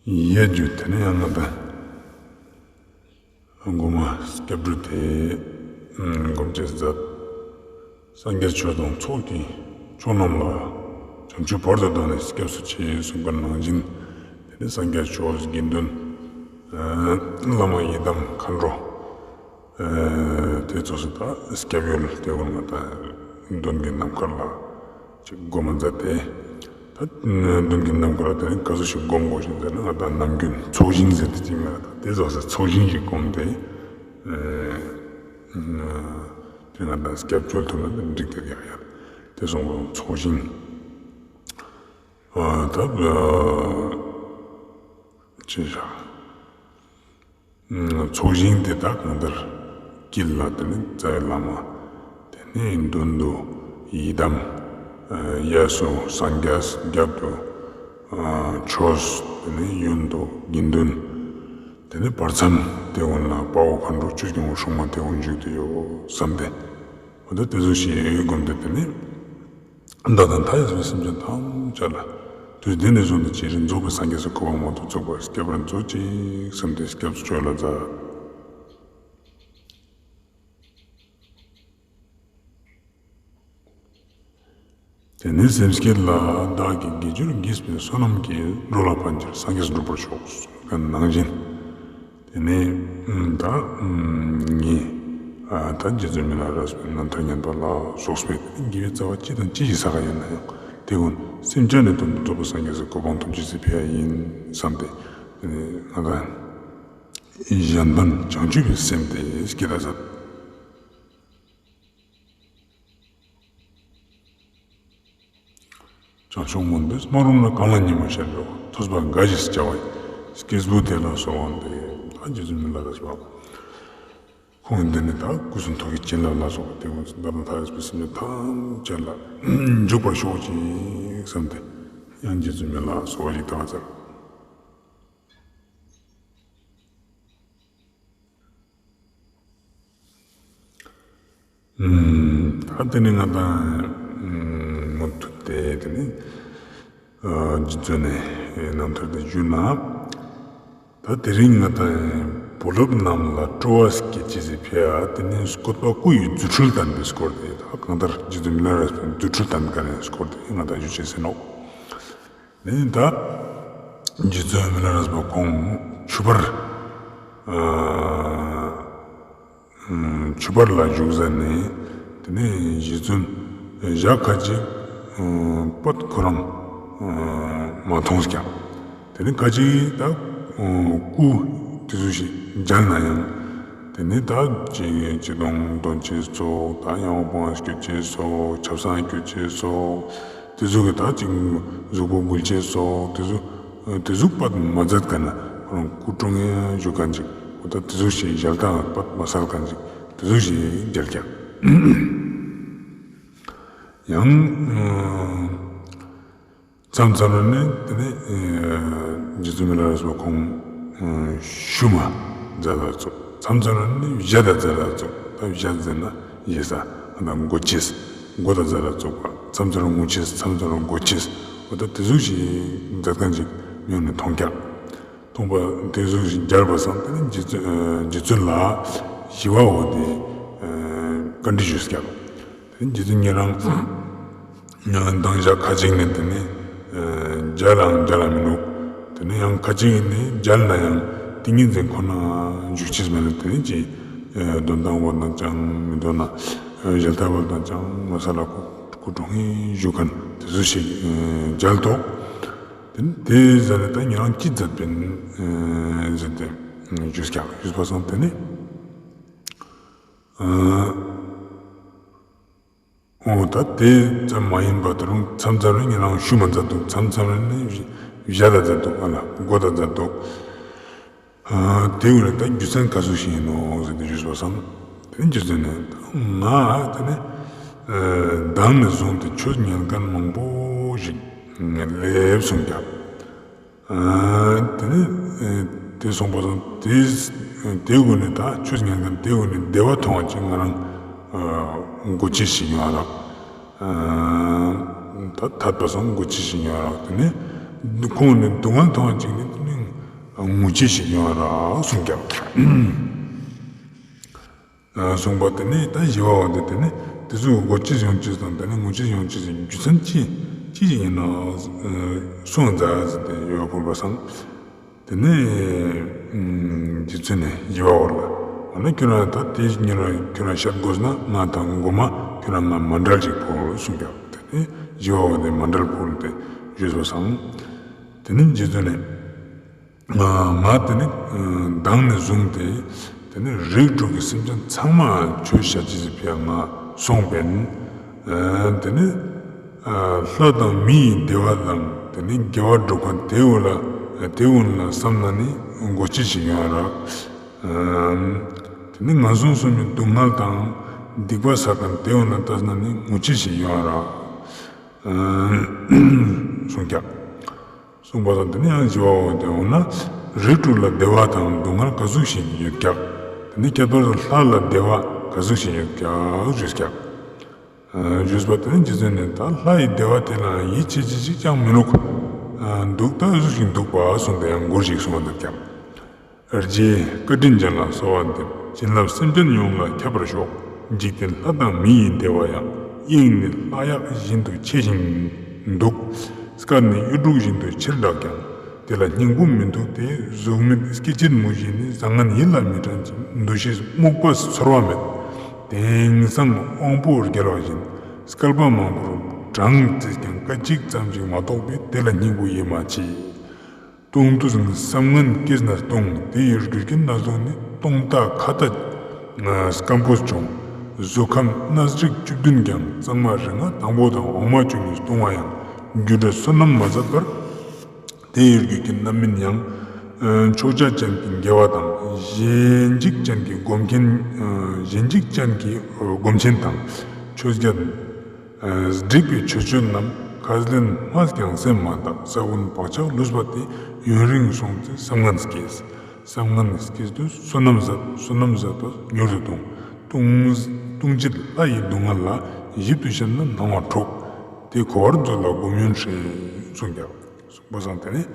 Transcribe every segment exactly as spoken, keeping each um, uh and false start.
ཡེ་རྒྱུ་དེ་ནི་ཡང་ན་ད་གོ་མ་སྐྱབས་འགྲོ་དེ་སྒོམ་ཅེས་མཛད། སངས་རྒྱས་ཆོས་དང་ཚོགས་ཀྱི་མཆོག་རྣམས་ལ། བྱང་ཆུབ་བར་དུ་བདག་ནི་སྐྱབས་སུ་མཆི་གསུངས་པ་ནང་བཞིན། དེ་ནི་སངས་རྒྱས་ཆོས་དགེ་འདུན་བླ་མ་ཡི་དམ་མཁའ་འགྲོ། དེ་ཚོ་སུ་ད་སྐྱབས་ཡུལ་དེ་བོ་ང་ད་མདུན་གྱི་ནམ་མཁའ་ལ་ཅིག་སྒོམ་མཛད་དེ། ད་མདུན་གྱི་ནམ་མཁའ་ལ་དེ་ནི་ག་ཟུག་ཞིག་སྒོམ་དགོས་ཤིང་ཟེར་ན་ང་ད་ནམ་རྒྱུན་ཚོགས་ཞིང་ཟེར་དེ་ཅིག་མེད་ད་དེ་ཚོ་སུ་ཚོགས་ཞིང་ཞིག་སྒོམ་དེ། དེ་ང་ད་སྐྱབས་བཅོལ་ཐུབ་ན་འགྲིག་དེ་ཡག་ཡག་དེ་སོང་བ་ཚོགས་ཞིང་ད་ཅི་བྱ། ཚོགས་ཞིང་དེ་དག་གང་ལྟར་དཀྱིལ་ལ་དེ་ནི་རྩ་བའི་བླ་མ། དེ་ནི་མདུན་དུ་ཡི་དམ། གཡས་སུ་སངས་རྒྱས། རྒྱབ་ཏུ་ཆོས། དེ་ནི་གཡོན་དུ་དགེ་འདུན། དེ་ནི་བར་མཚམས་དེ་ཀུན་ལ་དཔའ་བོ་མཁའ་འགྲོ་ཆོས་སྐྱོང་བའི་སྲུང་མ་དེ་ཀུན་བཞུགས་ཏེ་ཡོད་བསམ་སྟེ། འོ་ད་དེ་ཚོ་ཞིག་སྒོམ་སྟེ་དེ་ནི། བདག་དང་མཐའ་ཡས་པའི་སེམས་ཅན་ཐམས་ཅད་ལ། དུས་འདི་ནས་བཟུང་སྟེ་ཇི་སྲིད་རྫོགས་པའི་སངས་རྒྱས་སུ་གོ་འཕང་མ་ཐོབ་ཚུགས་པར་སྐྱབས་ར་མཛོད་ཅིག་བསམ་སྟེ་སྐྱབས་སུ་བཅོལ་ལ་མཛད། དེ་ནས་སེམས་བསྐྱེད་ལ། བདག་གིས་དགེ་སྦྱོར་བགྱིས་པའི་བསོད་ནམས་ཀྱིས། འགྲོ་ལ་ཕན་ཕྱིར་སངས་རྒྱས་འགྲུབ་པར་ཤོག་གསུངས་པ་ནང་བཞིན། དེ་ནས་ད་ངས་ད་རྗེ་བཙུན་མི་ལ་རས་པའི་རྣམ་ཐར་ཉན་པ་ལ་སོགས་པའི་དགེ་བའི་རྩ་བ་ཅི་དང་ཅི་ཞིག་བསགས་ཡོད་ན་ཡང་དེ་ཀུན་སེམས་ཅན་ནི་དོན་དུ་རྫོགས་པའི་སངས་རྒྱས་སུ་གོ་འཕང་ཐོབ་ཅེས་སི་ཕི་ཡ་ཡིན་བསམ་སྟེ། ང་དང་གཞན་ཕན་བྱང་ཆུབ་པའི་སེམས་དེ་བསྐྱེད་ད་མཛད། བྱང་ཆུབ་མངོན་པར་སྨོན་ལམ་ལ། གང་ལ་ཉོན་མོངས་ཞེན་པའི་འོ། ཐོས་པ་འགའ་ཞིག་བྱ་བ་ཡི། སྐྱེས་བུ་དེ་ལ་གསོལ་བ་འདེབས། ད་རྗེ་བཙུན་མི་ལ་རས་པ་ཁོང་འདི་ནི་ད་སྐུ་གསུང་ཐུགས་ཀྱི་བྱིན་རླབས་ལ་སོགས་པ་དེ་ཀུན་བདག་དང་མཐའ་ཡས་པའི་སེམས་ཅན་ཐམས་ཅད་ལ་འཇུག་པར་ཤོག་ཅིག་བསམ་སྟེ་ཡང་རྗེ་བཙུན་མི་ལ་གསོལ་བ་ཞིག་བཏབ་པ་མཛད། ད་དེ་ནི་ང་དང་མུ་མཐུད་དེ་དེ་ནི་རྗེ་བཙུན་ནི་རྣམ་ཐར་དེ་ཞུས་ན། ད་དེ་རིང་ང་དང་བུ་སློབ་རྣམས་ལ་སྤྲོ་བ་སྐྱེད་ཅེས་སི་ཕི་ཡ་དེ་ནི་བཀོད་པ་སྐུ་ཡི་རྫུ་འཕྲུལ་བསྟན་པའི་སྐོར་དེ། ད་གང་ལྟར་རྗེ་བཙུན་མི་ལ་རས་པའི་རྫུ་འཕྲུལ་བསྟན་མཁན་ནི་སྐོར་དེ་ང་དང་ཞུ་ཅེས་ཡིན་ནོག་དེ་ནི་ད་རྗེ་བཙུན་མི་ལ་རས་པ་ཁོང་ཆུ་བར་ཆུ་བར་ལ་བཞུགས་ཟ་ནས་དེ་ནས་རྗེ་བཙུན་ཞག་ཁ་ཅིག་པད་ཁོ་རང་མ་མཐོང་ཀྱག་དེ་ནས་ཁ་ཅིག་ད་སྐུ་དེ་ཚོ་ཞིག་མཇལ་ན་ཡང་དེ་ནས་ད་ཅི་ཅི་དང་འདོན་ཅེས་སོགས་ད་ཡང་དབང་བསྐུར་ཅེས་སོགས་ཆབ་གསང་བསྐུར་ཅེས་སོགས། དེ་ཟུག་གི་ད་ཅིག་གཟུགས་པོ་འབུལ་ཅེས་སོགས་དེ་ཟུག་དེ་ཟུག་པད་མ་མཛད་མཁན་ཁོ་རང་སྐུ་གྲོངས་ཡང་བཞུགས་མཁན་ཅིག་འོ་ད་དེ་ཟུག་ཞིག་ཞལ་ཏ་པད་མ་གསལ་མཁན་ཅིག་དེ་ཟུག་ཞིག་མཇལ་ཀྱག་ཡང་མཚམས་མཚམས་ལ་ནི་དེ་ནི་རྗེ་བཙུན་མི་ལ་རས་པ་ཁོང་ཤུལ་མ་མཛད་ལ་བཙུགས། མཚམས་མཚམས་ལ་ནི་ཞལ་ཏ་མཛད་ལ་བཙུགས། ད་ཞལ་ཏ་མཛད་ན་ཞེ་ས་ང་དང་མགོ་ཅེས་མགོ་ཏ་མཛད་ལ་བཙུགས་པ། མཚམས་མཚམས་ལ་ངུ་ཅེས་མཚམས་མཚམས་ལ་མགོ་ཅེས། འོ་ད་དེ་ཟུག་ཞིག་མཛད་མཁན་ཅིག་མྱོང་ནས་མཐོང་ཀྱག་མཐོང་པ་དེ་ཟུག་ཞིག་མཇལ་བ་སང་དེ་ནི་རྗེ་བཙུན་རྗེ་བཙུན་ལ་ཞི་བ་འོ་དེ་བཀའ་འདྲི་ཞུས་ཀྱག་དེ་ནི་རྗེ་བཙུན་ཉེ་རང་མདང་ཞག་ཁ་ཅིག་ནས་དེ་ནི་མཇལ་ལའང་མཇལ་ལ་མི་ནུག་དེ་ནི་ཡང་ཁ་ཅིག་ནི་མཇལ་ན་ཡང་ཏིང་ངེ་འཛིན་ཁོ་ན་འཇུག་ཅེས་མེད་ལ་དེ་ནི་ཅི་འདོན་སྟངས་བོ་དང་ཅང་མི་འདོན་ན་ཞལ་ཏ་བོ་དང་ཅང་མ་གསལ་ལ་སྐུ་སྐུ་གྲོངས་ཡིན་བཞུགས་མཁན་དེ་ཚོ་ཞིག་མཇལ་ཏོག་དེ་ནི་དེ་ཟ་ནས་ད་ཉེ་རང་ཅི་མཛད་པིན་ཟེར་ཏེ་ཞུས་ཀྱག་ཞུས་པ་སང་དེ་ནི། འོ་ད་དེ་ཙམ་མ་ཡིན་པ་ད་རུང་མཚམས་མཚམས་རེ་ཉེ་རང་ཤུལ་མ་མཛད་འདུག་མཚམས་མཚམས་རེ་ནི་ཞལ་ཏ་མཛད་འདུག་ཨ་ལ་མགོ་ཏ་མཛད་འདུག་དེ་བས་ད་རྒྱུ་མཚན་ག་ཟུག་ཞིག་ཡིན་ནོག་ཟེར་ཏེ་ཞུས་པ་སང་དེ་ནི་རྗེ་བཙུན་ནི་ང་དེ་ནི་མདང་ནས་བཟུང་སྟེ་ཆོས་ཉན་མཁན་མང་པོ་ཞིག་སླེབས་སོང་ཀྱག་དེ་ནི་དེ་སོང་པ་སང་དེ་དེ་གུན་ནི་ད་ཆོས་ཉན་མཁན་དེ་གུན་ནི་བདེ་བ་མཐོང་བ་ཅིག་ང་རང་མགོ་ཅེས་ཤིག་ཡོང་བ་རག་ད་ཐད་པ་སང་མགོ་ཅེས་ཤིག་ཡོང་བ་རག་དེ་ནི་ཁོང་ནི་སྡུག་བསྔལ་མཐོང་བ་ཅིག་ནི་དེ་ནི་ ངུ་ཅེས་ཤིག་ཡོང་རག་གསུངས་ཀྱག། གསུངས་པ་དེ་ནི་ད་ཞི་བ་འོ་དེ་དེ་ནི་དེ་ཚོ་ངུ་ཅེས་ཡོང་ཅེས་དང་དེ་ནི་ངུ་ཅེས་ཡོང་ཅེས་རྒྱུ་མཚན་ཅི་ཅི་ཞིག་ཡིན་ནོག་གསུངས་མཛད་ཟེར་ཏེ་ཡོད་ཕུལ་བ་སང་། དེ་ནས་རྗེ་བཙུན་ནས་ཞི་བ་འོ་ལ། འོ་ན་ཁྱོད་རང་ད་དེ་ཉིན་རང་ཁྱོད་རང་ཤད་དགོས་ན་ང་དང་མགོ་མ་ཁྱོད་རང་ང་མཎྜལ་ཅིག་ཕུལ་གསུངས་ཀྱག། དེ་ནས་ཞི་བ་འོ་དེ་མཎྜལ་ཕུལ་ཏེ་བཞུགས་པ་སང་། དེ་ནས་རྗེ་བཙུན་ནས་ང་དེ་ནས་མདང་ནས་བཟུང་སྟེ་དེ་ནས་རིགས་དྲུག་གི་སེམས་ཅན་ཚང་མ་ཆོས་བཤད་ཅེས་སི་ཕི་ཡ་ང་སོང་པིན། དེ་ནས་ལྷ་དང་མི་ཡི་བདེ་བ་དང་དེ་ནས་དགེ་བ་སྒྲུབ་མཁན་དེ་འོ་ལ་དེ་འོ་ལ་བསམ་ན་ནི་ངུ་ཅེས་ཤིག་ཡོང་རག། དེ་ནས་ངན་སོང་གསུམ་གྱི་སྡུག་བསྔལ་དང་སྡིག་པ་བསགས་མཁན་དེ་འོ་ལ་བལྟས་ན་ནི་ངུ་ཅེས་ཤིག་ཡོང་རག་གསུངས་ཀྱག། གསུངས་པ་དང་དེ་ནས་ཡང་ཞི་བ་འོ་དེ་འོ་ན་རིགས་དྲུག་ལ་བདེ་བ་དང་སྡུག་བསྔལ་ག་ཟུག་ཞིག་ཡོད་ཀྱག། དེ་ནས་ཁྱད་པར་དུ་ལྷ་ལ་བདེ་བ་ག་ཟུག་ཞིག་ཡོད་ཀྱག་ཞུས་ཀྱག། ཞུས་པ་དེ་ནས་རྗེ་བཙུན་ནས་ད་ལྷ་ཡི་བདེ་བ་དེ་ལའང་ཡིད་ཆེས་ཅེས་ཅིག་ཀྱང་མི་ནུག། འདུག་ད་ཟུག་ཞིག་འདུག་པ་གསུངས་ཏེ་ཡང་མགུར་ཞིག་གསུངས་པ་འདུག་ཀྱག། རྗེ་བཀའ་དྲིན་ཅན་ལ་གསོལ་བ་འདེབས། བྱིན་རླབས་སེམས་ཅན་ཡོངས་ལ་ཁྱབ་པར་ཤོག། འཇིག་རྟེན་ལྷ་དང་མི་ཡི་བདེ་བ་ཡང་། དབྱིངས་ནི་ལྷ་གཡག་བཞིན་དུ་ཆེ་ཞིང་འདུག། སྐད་ནི་གཡུ་འབྲུག་བཞིན་དུ་ཆེར་གྲགས་ཀྱང་། དེ་ལ་སྙིང་པོ་མི་ཐུག་སྟེ། གཟུགས་མེད་སྐྱེ་མཆེད་མུ་བཞི་ནི། བཟང་ངན་ཡིད་ལ་མི་དྲན་ཅིང་། འདུ་ཤེས་རྨུགས་པས་ཚོར་བ་མེད། དེང་སང་དབང་པོ་རྒྱལ་བ་བཞིན། བསྐལ་པ་མང་པོར་གྲངས་བརྩིས་ཀྱང་། སྐད་ཅིག་ཙམ་ཞིག་མ་གཏོགས་པའི། དེ་ལ་སྙིང་པོ་ཡིད་མ་ཆེས། ལྟུང་དུས་བསམ་ངན་སྐྱེས་ནས་ལྟུང་། དེ་ཡི་རྒྱུ་རྐྱེན་སྣ་ཚོགས་ནི། ལྟུང་ལྟ་ཁ་ཏ་སྐམ་པོས་བྱུང་། གཟུགས་ཁམས་སྣ་རིགས་བཅུ་བདུན་ཀྱང་། གཙང་མ་རིགས་ལྔ་དང་པོ་དང་། འོ་མ་བཅུ་གཉིས་ལྟུང་བ་ཡང་། རྒྱུ་འབྲས་བསོད་ནམས་མ་ཟད་པར། དེ་ཡི་རྒྱུ་རྐྱེན་རྣམ་སྨིན་ཡང་། ཕྱོགས་ཆ་ཅན་གྱི་དགེ་བ་དང་། གཞན་འཇིག་ཅན་གྱི་སྒོམ་ཆེན། གཞན་འཇིག་ཅན་གྱི་སྒོམ་ཆེན་དང་། ཆོས་བརྒྱད། སྒྲིབ་པའི་ཆོས་སྤྱོད་རྣམས། ཁས་ལེན་སྨྲས་ཀྱང་སེམས་མ་དག། ས་བོན་བག་ཆགས་ལུས་པ་དེ། ཡུན་རིང་སོང་ཚེ་བསམ་ངན་སྐྱེས། བསམ་ངན་སྐྱེས་དུས་བསོད་ནམས་ཟད། བསོད་ནམས་ཟད་པས་མྱུར་དུ་ལྟུང་། ལྟུང་ལྟུང་བྱེད་ལྷ་ཡི་སྡུག་བསྔལ་ལ། ཞིབ་ཏུ་དཔྱད་ན་སྣང་བ་འཁྲུགས། དེ་གོ་བར་མཛོད་ལ་སྒོམ་ཡུན་ཧྲིལ། གསུངས་ཀྱག། གསུངས་པ་སང་དེ་ནས།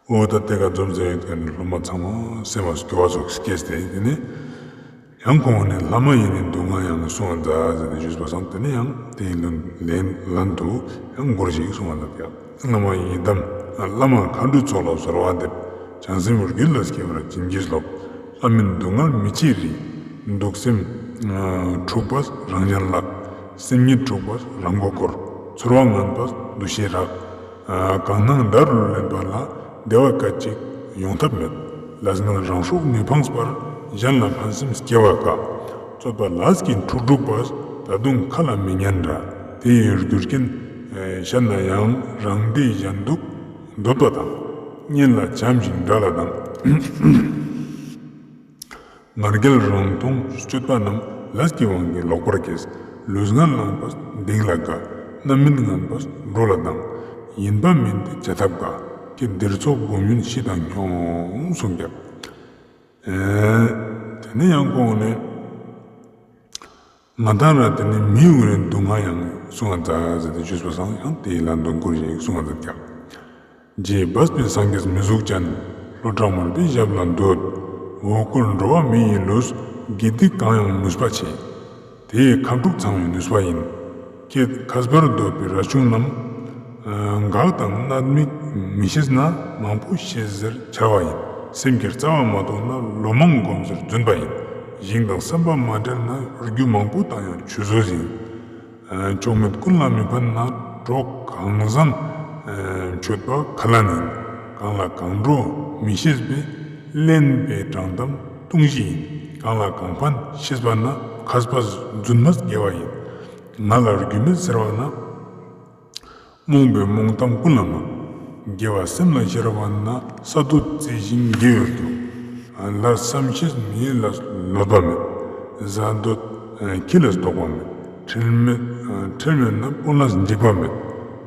འོ་ད་དེ་ཀ་འཛོམས་ཟེར་ཡོད་མཁན་ནི་སློབ་མ་ཚང་མ་སེམས་ལ་སྐྱོ་བ་ཙོགས་སྐྱེས་ཏེ་དེ་ནས་ཡང་ཁོང་ནས་ལྷ་མ་ཡིན་ནི་སྡུག་བསྔལ་ཡང་གསུང་བ་མཛད་ཟེར་ཏེ་ཞུས་པ་སང་དེ་ནས་ཡང་དེ་ཡི་ལན་ལན་ལན་དུ་ཡང་མགུར་ཞིག་གསུང་བ་མཛད་ཀྱག། བླ་མ་ཡི་དམ་བླ་མ་མཁའ་འགྲོའི་ཚོགས་ལ་གསོལ་བ་འདེབས། བྱང་སེམས་རྒྱུད་ལ་སྐྱེ་བར་བྱིན་གྱིས་རློབས། ལྷ་མིན་སྡུག་བསྔལ་མི་མཆིས་རིགས། འདུག་སེམས་འཁྲུགས་པས་རང་གཞན་བརླག། སེམས་ཉིད་འཁྲུགས་པས་རང་མགོ་སྐོར། ཚོར་བ་ངན་པས་འདུ་ཤེས་རགས། གང་སྣང་བརྡ་རུ་ལེན་པ་ལ། བདེ་བ་སྐད་ཅིག་ཡོང་ཐབས་མེད། ལས་ངན་རང་སྲོག་མི་ཕངས་པར། གཞན་ལ་ཕན་སེམས་སྐྱེ་བ་དཀའ། རྩོད་པ་ལས་ཀྱི་འཁྲུག་འཁྲུག་པས། ད་དུང་ཁ་ལ་མི་ཉན་འདྲ། དེ་ཡི་རྒྱུ་རྐྱེན་བཤད་ན་ཡང་། རང་བདེ་གཞན་སྡུག་འདོད་པ་དང་། གཉེན་ལ་བྱམས་ཤིང་དགྲ་ལ་སྡང་། ང་རྒྱལ་རང་མཐོང་སྤྱོད་པ་རྣམས། ལས་ཀྱི་དབང་གིས་ལོག་པར་སྐྱེས། ལུས་ངན་བླངས་པས་སྡིག་ལ་དགའ། རྣམ་སྨིན་ངན་པས་འགྲོ་ལ་སྡང་། ཡིན་པ་མིན་ཏེ་བྱ་ཐབས་དཀའ། ཁྱེད་འདིར་འཚོགས་སྒོམ་ཡུན་ཕྱིས་དང་སྙོམས། གསུངས་ཀྱག། ཨེ། དེ་ནས་ཡང་ཁོང་ནས་ང་དང་ར་དེ་ནས་མི་འོ་ནི་སྡུག་བསྔལ་ཡང་གསུང་བ་མཛད་ཟེར་ཏེ་ཞུས་པ་སང་ཡང་དེ་ཡི་ལན་དུ་མགུར་ཞིག་གསུང་བ་མཛད་ཀྱག། རྗེས་སྦས་པའི་སངས་རྒྱས་མི་གཟུགས་ཅན། ལྷོ་བྲག་མར་པའི་ཞབས་ལ་འདུད། འོ་སྐོལ་འགྲོ་བ་མི་ཡི་ལུས། དགེ་སྡིག་གང་ཡང་ནུས་པ་ཆེ། དེས་ཁམས་དྲུག་ཚང་བའི་ནུས་པ་ཡིན། ཁྱེད་མཁས་པར་འདོད་པའི་རས་ཆུང་རྣམས། འགག་དང་གནད་མི་མི་ཤེས་ན། མང་པོ་ཤེས་ཟེར་འཆལ་བ་ཡིན། སེམས་ཀྱི་རྩ་བ་མ་རྟོགས་ན། ལོ་མང་སྒོམ་ཟེར་རྫུན་པ་ཡིན། ཞིང་དང་བསམ་པ་མ་བྲལ་ན། རྒྱུ་མང་པོ་དང་ཡང་ཆུད་ཟོས་ཡིན། ཕྱོགས་མེད་ཀུན་ལ་མི་ཕན་ན། གྲོགས་གང་བཟང་མཆོད་པ་ཁ་ལན་ཡིན། གང་ལ་གང་འགྲོ་མི་ཤེས་པས། གླེན་པའི་དྲང་གཏམ་ལྟུང་བྱེད་ཡིན། གང་ལ་གང་ཕན་ཤེས་པ་ན། མཁས་པ་རྫུན་སྨྲས་དགེ་བ་ཡིན། ང་ལ་རྒྱུ་མེད་ཟེར་བ་ན། རྨོངས་པའི་རྨོངས་གཏམ་ཀུན་ལ་སྨྲ། དགེ་བ་སེམས་ལ་ཤར་བ་ན། ས་རྡོ་རྩི་ཞིང་དགེ་བའི་རྒྱུ། ལ་བསམ་ཤེས་མི་ལ་གནོད་པ་མེད། གཟའ་འདོད་ཁྱི་ལས་ལྡོག་པ་མེད། ཁྲེལ་མེད་ཁྲེལ་མེད་ན་དཔོན་ལ་འཇིགས་པ་མེད།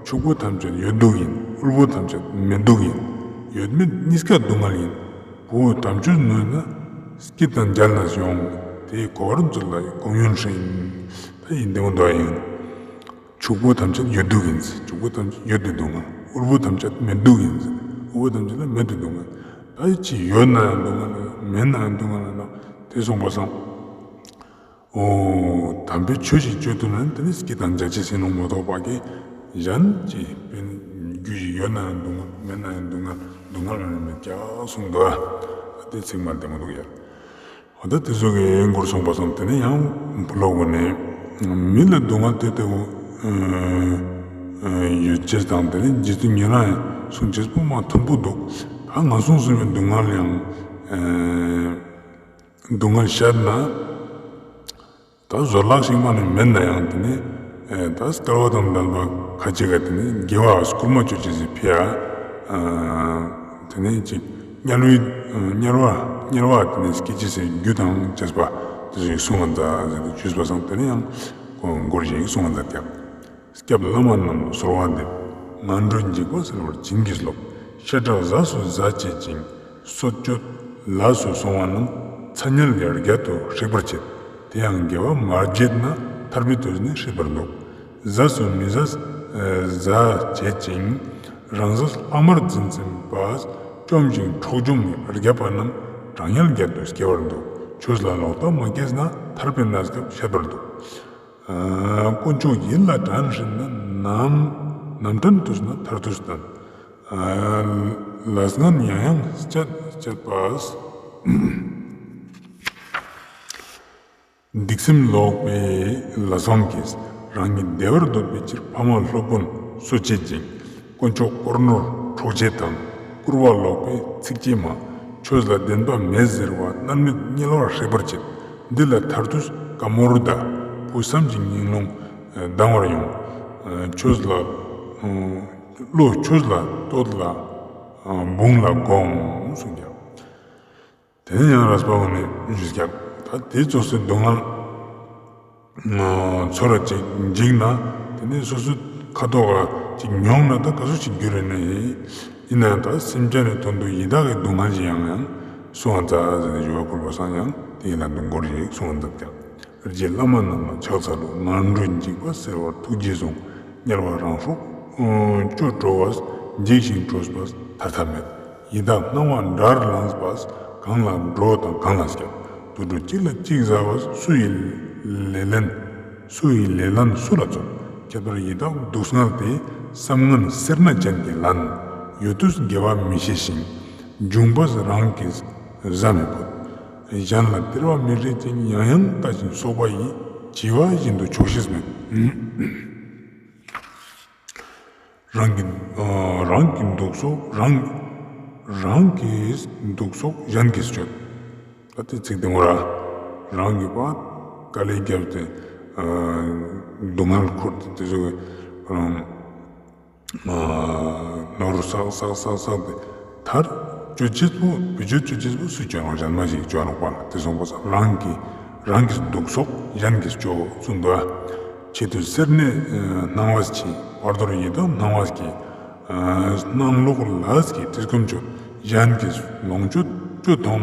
ཕྱུག་པོ་ཐམས་ཅད་ཡོད་སྡུག་ཡིན། དབུལ་པོ་ཐམས་ཅད་མེད་སྡུག་ཡིན། ཡོད་མེད་གཉིས་ཀ་སྡུག་བསྔལ་ཡིན། བུ་དམ་ཆོས་ནོས་ན་སྐྱིད་དང་མཇལ་ནས་ཡོང་། དེ་གོ་བར་མཛོད་ལ་སྒོམ་ཡུན་ཧྲིལ། ད་ཡིན་དེ་མོ་འདུག་ཡིན། ཕྱུག་པོ་ཐམས་ཅད་ཡོད་སྡུག་ཡིན། ཕྱུག་པོ་ཐམས་ཅད་ཡོད་དེ་སྡུག་བསྔལ། དབུལ་པོ་ཐམས་ཅད་མེད་སྡུག་ཡིན། འོ་དམ་ཅིག་ལ་མེད་དུ་སྡུག་བསྔལ། ད་ཅི་ཡོད་ན་ཡང་སྡུག་བསྔལ་མེད་ན་ཡང་སྡུག་བསྔལ་ལ་ན་དེ་སོང་པ་སང་། འོ་དམ་པའི་ཆོས་ཤིག་སྤྱོད་ཐུབ་ན་དེ་ནི་སྐྱིད་དང་འཇག་ཅེས་ཟེར་ནོ་མ་གཏོགས་པ་གི་གཞན་གྱི་དཔེ་རྒྱུ་ཞིག་ཡོད་ན་ཡང་སྡུག་བསྔལ་མེད་ན་ཡང་སྡུག་བསྔལ་སྡུག་བསྔལ་ལ་ནི་མེད་ཀྱག་གསུངས་འདུག་ཨ། དེ་ཚིག་མ་བདེ་མོ་འདུག་ཡ། འོ་ད་དེ་ཚོ་གི་མགུར་སོང་པ་སང་དེ་ནི་ཡང་བུ་སློབ་བོ་ནི་མི་ལ་སྡུག་བསྔལ་དེ་ལྟ་བུ་ཡོད་ཅེས་དང་དེ་ནི་རྗེ་བཙུན་མི་ལ་ཡང་གསུངས་ཅེས་པོ་མ་མཐུན་པོ་འདུག་ད་ང་སོང་གསུངས་པའི་སྡུག་བསྔལ་ཡང་སྡུག་བསྔལ་ཤར་ན། ད་བཟོ་ལག་ཞིག་མ་ནི་མེད་ན་ཡང་དེ་ནི་ཨེ་ད་སྐལ་བ་དང་ལྡན་པ་ཁ་ཅིག་ག་དེ་ནི་དགེ་བ་སྐུལ་མ་ཅོ་ཅེས་སི་ཕི་ཡ་དེ་ནི་ཅིག་དམྱལ་བའི་དམྱལ་བ་དམྱལ་བ་དེ་ནི་སྐྱེ་ཅེས་སི་རྒྱུ་དང་བཅས་པ་དེ་ཚོ་ཞིག་གསུང་ང་མཛད་ཟེར་ཏེ་ཞུས་པ་སང་དེ་ནི་ཡང་མགུར་ཞིག་གསུང་ང་མཛད་ཀྱག་སྐྱབས་བླ་མ་རྣམས་ལ་གསོལ་བ་འདེབས། ངན་འགྲོའི་འཇིགས་པ་སེལ་བར་བྱིན་གྱིས་རློབས། བཤད་གྲྭ་ཟས་སུ་ཟ་བྱེད་ཅིང་། གསོད་གཅོད་ལས་སུ་སོང་བ་རྣམས། ཚ་དམྱལ་ཡར་རྒྱས་དུ་ཧྲིག་པར་བྱེད། དེ་ཡང་དགེ་བ་མ་བྱས་ན། ཐར་པའི་དུས་ནི་ཧྲིལ་པོར་འདུག་ཟས་སུ་མི་ཟ་ཟ་བྱེད་ཅིང་། རང་ཟས་ལྷག་མར་འཛིན་འཛིན་པ། བཅོམ་ཞིང་འཕྲོག་བཅོམ་ཡར་རྒྱས་པ་རྣམས། གྲང་དམྱལ་རྒྱལ་དུ་སྐྱེ་བར་འདུག་ཆོས་ལ་ལོག་ལྟ་མ་སྐྱེས་ན། ཐར་པའི་གནས་སྐབས་ཤེས་པར་འདུག་དཀོན་མཆོག་ཡིད་ལ་དྲན་ཤེས་ན། ནམ་ནམ་དྲན་དུས་ན་ཐར་དུས་བསྟན། ལས་ངན་ཡང་ཡང་སྤྱད་སྤྱད་པ། སྡིག་སེམས་ལོག་པའི་ལས་དབང་གིས། རང་ཉིད་བདེ་བར་འདོད་པའི་ཕྱིར། ཕ་མ་སློབ་དཔོན་གསོད་བྱེད་ཅིང་། དཀོན་མཆོག་དཀོར་ནོར་འཕྲོག་བྱེད་དང་། བཀུར་བ་ལོག་པའི་ཚིག་བཅད་མ། ཆོས་ལ་བདེན་པ་མེད་ཟེར་བ། མནར་མེད་དམྱལ་བར་ཧྲིག་པར་བྱེད། འདི་ལས་ཐར་དུས་དཀའ་མོར་གདའ། བུ་བསམ་གྱིས་ངན་སློང་ལྡང་བར་ཡོང་། ཆོས་ལ་བློ་ཆོས་ལ་བསྟོད་ལ་འབུངས་ལ་སྒོམ་གསུངས་ཀྱག་དེ་ནས་ཡང་རས་པ་བོ་ནི་ཞུས་ཀྱག་ད་དེ་ཙོགས་སི་སྡུག་བསྔལ་ཚོར་ར་ཅིག་འཇིགས་ན་དེ་ནས་སོ་སོའི་ཁ་ཐོག་ག་ཅིག་མྱོང་ན་ད་ག་ཚོད་ཅིག་འགྱུར་རེ་ནི་ཡིན་ན་ཡང་ད་སེམས་ཅན་ནི་དོན་དུ་ཡི་དྭགས་ཀྱི་སྡུག་བསྔལ་ཞིག་ཡང་ཡང་གསུང་བ་མཛད་ཟེར་ཏེ་ཞུ་བ་ཕུལ་བ་སང་ཡང་དེ་ཡི་ལན་དུ་མགུར་ཞིག་གསུང་བ་མཛད་ཀྱག་རྗེ་བླ་མ་རྣམས་ལ་ཕྱག་འཚལ་ལོ། ངན་འགྲོའི་འཇིགས་པ་སེལ་བར་ཐུགས་རྗེས་ཟུངས། དམྱལ་བ་རང་སྲོག་གཅོད་འགྲོ་བ། འཇིགས་ཤིང་སྐྲོད་པས་ཐར་ཐབས་མེད། ཡི་དྭགས་སྣང་བ་དགྲར་ལངས་པས། གང་ལ་འགྲོ་དང་གང་ལ་སྐྱབས། དུད་འགྲོ་གཅིག་ལ་གཅིག་ཟ་བས། སུ་ཡི་ལེ་ལན། སུ་ཡི་ལེ་ལན་སུ་ལ་འཚོགས། ཁྱད་པར་ཡི་དྭགས་སྡུག་བསྔལ་དེ། བསམ་ངན་སེར་སྣ་ཅན་གྱི་ལན། ཡོད་དུས་དགེ་བ་མི་ཤེས་ཤིང་། འབྱུང་བས་རང་གིས་བཟའ་མི་ཕོད། གཞན་ལ་སྟེར་བ་མི་ཤེས་ཅིང་། ཡང་ཡང་ལྟ་ཞིང་སོགས་པ་ཡིས། བྱིས་པ་བཞིན་དུ་ཆོག་ཤེས་མེད། རང་གི་ཨ་རང་གི་སྡུག་སོགས་རང་རང་གི་སྡུག་སོགས་གཞན་གྱིས་སྤྱོད། ད་དེ་ཚིག་དེ་མོ་ར་རང་གི་པ་དཀའ་ལས་བརྒྱབ་སྟེ་ཨ་སྡུག་བསྔལ་འཁུར་ཏེ་དེ་ཚོ་གི་རང་ནོར་བསགས་བསགས་བསགས་བསགས་ཏེ་མཐར་སྤྱོད་ཅེས་པོ་བེད་སྤྱོད་སྤྱོད་ཅེས་པོ་སུས་སྤྱོད་རུང་གཞན་མ་ཞིག་སྤྱོད་རུང་པ་ལ་དེ་སོང་པ་སང་རང་གི་རང་གི་སྡུག་སོགས་གཞན་གྱིས་སྤྱོད་གསུངས་འདུག་ཨ། ཆེད་དུ་སེར་སྣའི་སྣང་བས་ཕྱིན། བར་དོར་ཡི་དྭགས་སྣང་བས་སྐྱེས། སྣང་ལོག་ལས་ཀྱིས་བཀྲེས་སྐོམ་སྤྱོད། གཞན་གྱིས་ལོངས་སྤྱོད་སྤྱོད་མཐོང་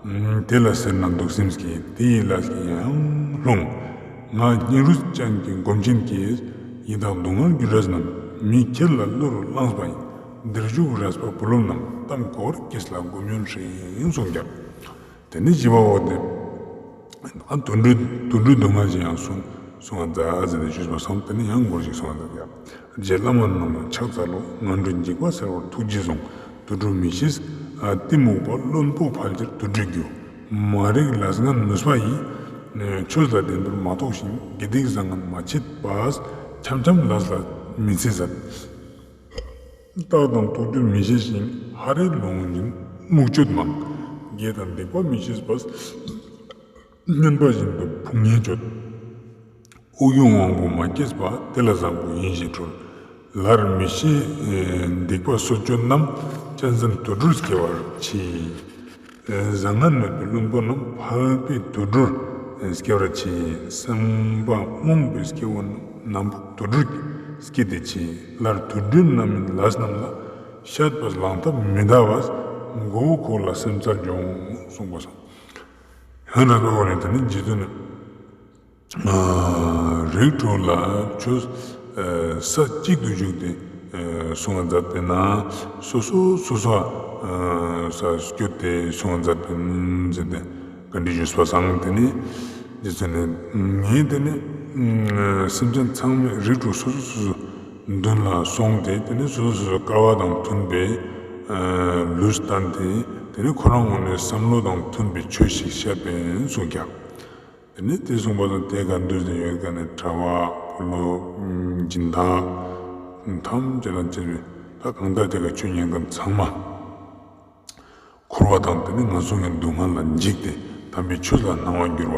ན། དེ་ལ་སེར་སྣ་སྡུག་སེམས་སྐྱེས། དེ་ཡི་ལས་ཀྱིས་ཡང་ལྷུང་། ང་སྙིང་རུས་ཅན་གྱི་སྒོམ་ཆེན་གྱིས། ཡི་དྭགས་སྡུག་བསྔལ་རྒྱུ་འབྲས་རྣམས། མི་ཁྱེར་ལ་བློ་རུ་བླངས་པ་ཡིན། འདིར་བཞུགས་རས་པ་བུ་སློབ་རྣམས། གཏམ་གོ་བར་གྱིས་ལ་སྒོམ་ཉོན་ཧྲིང་གསུངས་ཀྱག་དེ་ནས་བྱིས་པ་བོ་དེ་ཨ་དུད་འགྲོའི་དུད་འགྲོའི་སྡུག་བསྔལ་ཞིག་ཡང་གསུང་གསུང་བ་མཛད་ཟེར་ཏེ་ཞུས་པ་སང་དེ་ནས་ཡང་མགུར་ཞིག་གསུང་བ་མཛད་ཀྱག་རྗེ་བླ་མ་རྣམས་ལ་ཕྱག་འཚལ་ལོ། ངན་འགྲོའི་འཇིགས་པ་སེལ་བར་ཐུགས་རྗེས་ཟུངས། དུད་འགྲོ་མི་ཤེས་གཏི་མུག་པ། བླུན་པོ་ཕལ་ཆེར་དུད་འགྲོའི་རྒྱུ། མ་རིག་ལས་ངན་ནུས་པ་ཡིས། ཆོས་ལ་བདེན་པར་མ་རྟོགས་ཤིང་། དགེ་སྡིག་བཟང་ངན་མ་ཕྱེད་པ། འཆམ་འཆམ་ལས་ལ་མི་ཚེ་ཟད། རྟག་དང་རྟོག་གྱུར་མི་ཤེས་ཤིང་། ཧ་རེ་ལོང་བཞིན་རྨུགས་སྤྱོད་མང་། དགེ་དང་སྡིག་པ་མི་ཤེས་པ། སྨྱོན་པ་བཞིན་དུ་ཕུང་ངེས་སྤྱོད། དབུགས་དབྱུང་དབང་པོ་མ་སྐྱེས་པ། དེ་ལ་བཟང་པོ་ཡིན་ཞེས་འཁྲུལ། ལར་མི་ཤེས་སྡིག་པ་གསོད་གཅོད་རྣམས། གཅན་གཟན་དུད་འགྲོར་སྐྱེ་བར་མཆི། བཟང་ངན་མེད་པའི་བླུན་པོ་རྣམས། ཕལ་པའི་དུད་འགྲོར་སྐྱེ་བར་མཆི། སེམས་པ་རྨོངས་པའི་སྐྱེ་བོ་རྣམས། ནམ་ཕུགས་དུད་འགྲོར་སྐྱེས་ཏེ་མཆི། ལར་དུད་འགྲོའི་རྣམ་སྨིན་ལས་རྣམས་ལ། བཤད་པས་ལངས་ཐབས་མི་གདའ་བས། མགོ་བོ་ཁོག་ལ་སེམས་རྩར་འཇོང་གསུངས་པ་སང་། ཡང་རས་པ་བོ་ནི་དེ་ནི་རྗེ་བཙུན་ནི་རིགས་དྲུག་ལ་ཆོས་ས་གཅིག་ཏུ་བཞུགས་ཏེ་ གསུང་བ་མཛད་པས་ན་སོ་སོ་སོ་སོ་ས་སྐྱོད་དེ་གསུང་བ་མཛད་པས་ཟེར་ཏེ་བཀའ་འདྲི་ཞུས་པ་སང་དེ་ནི་རྗེ་བཙུན་ནི་ངས་དེ་ནི་སེམས་ཅན་ཚང་མའི་རིགས་དྲུག་སོ་སོ་སོ་སོ་མདུན་ལ་སོང་སྟེ་དེ་ནི་སོ་སོ་སོ་སོ་སྐལ་བ་དང་མཐུན་པའི་ལུས་བསྟན་ཏེ་དེ་ནི་ཁོ་རང་ངོས་ནས་བསམ་བློ་དང་མཐུན་པའི་ཆོས་ཤིག་བཤད་པས་གསུངས་ཀྱག་དེ་ནས་དེ་གསུངས་པ་དང་དེ་ག་འདུས་ཏེ་ཡོད་མཁན་ནི་གྲྭ་པ་ཕོ་ལོ་སྦྱིན་བདག་ཐམས་ཅད་དང་བཅས་པའི་ད་གང་ལྟར་དེ་ག་ཆོས་ཉན་མཁན་ཚང་མ་འཁོར་བ་དང་དེ་ནི་ངན་སོང་གི་སྡུག་བསྔལ་ལ་འཇིགས་ཏེ་དམ་པའི་ཆོས་ལ་སྣང་བ་འགྱུར་བ་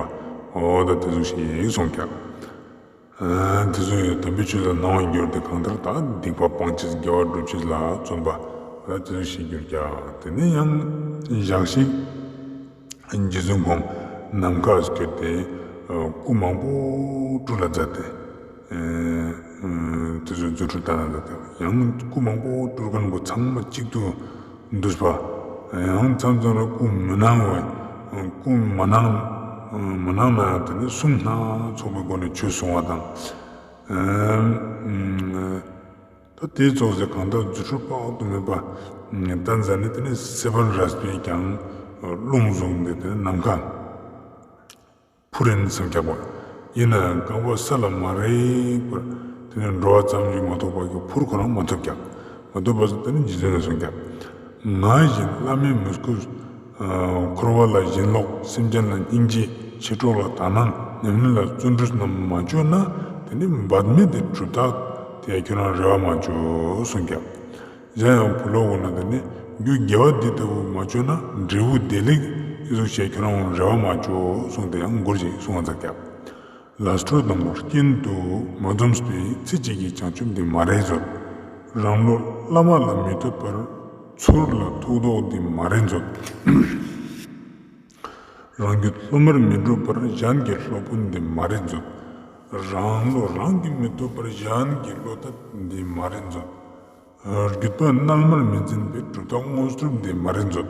འོ་ད་དེ་ཟུག་ཞིག་གསུངས་ཀྱག་དེ་ཚོ་ཡང་དམ་པའི་ཆོས་ལ་སྣང་བ་འགྱུར་ཏེ་གང་ལྟར་ད་སྡིག་པ་སྤང་ཅེས་དགེ་བ་སྒྲུབ་ཅེས་ལ་བརྩོན་པ་ལ་དེ་ཚོ་ཞིག་འགྱུར་ཀྱག་དེ་ནས་ཡང་ཞག་ཞིག་རྗེ་བཙུན་ཁོང་ནམ་མཁའ་སྐྱོད་དེ་སྐུ་མང་པོ་སྤྲུལ་ལ་མཛད་དེ་དེ་ཚོ་རྫུ་འཕྲུལ་བསྟན་ལ་མཛད་དེ་ཡང་སྐུ་མང་པོ་སྤྲུལ་མཁན་པོ་ཚང་མ་གཅིག་ཏུ་འདུས་པ། ཡང་མཚམས་མཚམས་ལ་སྐུ་མི་སྣང་བས་སྐུ་མ་སྣང་མ་སྣང་ན་ཡང་དེ་ནི་གསུང་སྣ་ཚོགས་པའི་སྒོ་ནས་ཆོས་གསུང་བ་དང་། ད་དེའི་ཚོགས་སུ་གང་ལྟར་རྫུ་འཕྲུལ་དཔག་ཏུ་མེད་པ་བསྟན་མཛད་ནས་དེ་ནི་སྲིད་པ་རས་པས་ཀྱང་རླུང་བཟུང་སྟེ་དེ་ནི་ནམ་མཁའ། འཕུར་ཡིན་བསམ་ཀྱག་པ། ཡིན་ནའང་རྐང་པ་ས་ལ་མ་རེག་པར་དེ་ནས་འགྲོ་བ་ཙམ་ཞིག་མ་གཏོགས་པ་གི་འཕུར་ཁོ་རང་མ་ཐུབ་ཀྱག་མ་ཐུབ་པ་ཟེར་དེ་ནས་རྗེ་བཙུན་ལ་གསུངས་ཀྱག་ང་བཞིན་བླ་མའི་མོས་གུས། འཁོར་བ་ལ་ཞེན་ལོག་སེམས་ཅན་ལ་སྙིང་རྗེ་མཆེད་གྲོགས་ལ་དག་སྣང་ཉམས་ལེན་ལ་བརྩོན་འགྲུས་རྣམས་མ་བཅོས་ན་དེ་ནི་བར་མེད་དེ་གྲུབ་རྟགས་དེ་ཡང་ཁྱོད་རང་རེ་བ་མ་བཅོས་གསུངས་ཀྱག་གཞན་ཡང་བུ་སློབ་འོ་ན་དེ་ནི་རྒྱུ་དགེ་བ་འདི་ལྟ་བུ་མ་བཅོས་ན་འབྲས་བུ་བདེ་ལེགས་ཨི་ཟུག་བྱས་ཁྱོད་རང་རེ་བ་མ་བཅོས་གསུངས་ཏེ་ཡང་མགུར་ཅིག་གསུང་བ་མཛད་ཀྱག་ལ་སྤྲོ་དང་རྐྱེན་དུ་མ་འཛོམས་པའི་ཚེ་གཅིག་གི་བྱང་ཆུབ་འདི་མ་རེད་མཛོད། རང་བློ་བླ་མ་ལ་མི་ཐོས་པར་ཚུར་ལ་ཐུག་དོགས་འདི་མ་རེད་མཛོད། རང་རྒྱུད་སློབ་མར་མི་འགྲོ་བར་གཞན་གྱི་སློབ་དཔོན་འདི་མ་རེད་མཛོད། རང་བློ་རང་གིས་མི་ཐོས་པར་གཞན་གྱི་བློ་ཐོས་འདི་མ་རེད་མཛོད། རྒྱུད་པ་རྣལ་མར་མི་འཛིན་པའི་གྲུབ་རྟགས་དངོས་གྲུབ་འདི་མ་རེད་མཛོད།